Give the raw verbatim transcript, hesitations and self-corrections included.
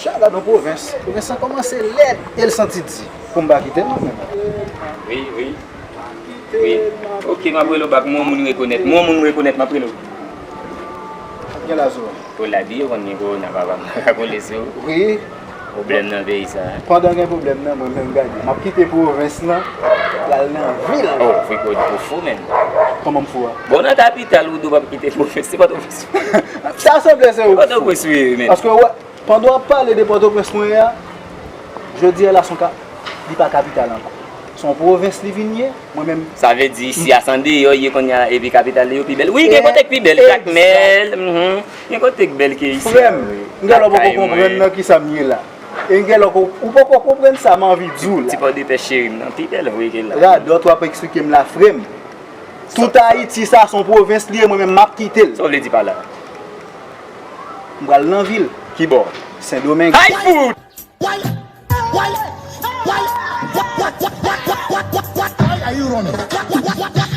Chè, gad yon pwovens. Pwovens lan kòmanse lèd e l santi di. Pou m pa kite l non, menm. Wi, wi. Wi. Ok, m ap rele w bak. Mwen, yon moun rekonèt. Mwen, yon moun rekonèt, m ap rele w. Gen la sou. Pou labi, yo konn gen kowona, papa m. Ka kole sou. Wi. Pwoblèm nan peyi sa. Pandan gen pwoblèm nan, mwen menm gade. M ap kite pwovens lan, pral nan vil. Oh, Friko, ou fou, menn. Kòman m fou a? Bon, nan kapital, ou dwe p ap kite pwovens. Se Pòtoprens. Sa sanble se ou. Pòtoprens, wi, menn. Paske, wè, pandan w ap pale de Pòtoprens mwen ye a, jodi a la, se yon ka, li pa kapital ankò. Se yon pwovens li vin ye, mwen menm. Sa vle di, isi a, se andeyò ye kounye a, epi kapital li yo pi bèl. Wi, gen kote k pi bèl, Jakmèl, mhm. Gen kote k bèl ke isi a, wi. Frè m, gen lè w poko konprann nan kisa m ye la. E gen lè w, ou poko konprann sa m anvi di w la. Ti Pòdepè cheri m nan, pi bèl vre ke la. Radòt w ap eksplike m la, frè m. Tout Ayiti sa, se yon pwovens li ye, mwen menm m ap kite l. Sa w vle di pa la? M pral nan vil. Ki bò? Sendomeng. Ay fout! Why, why, why, why, why, why, why, why, why, why, why, why are you running? Why, why, why, why,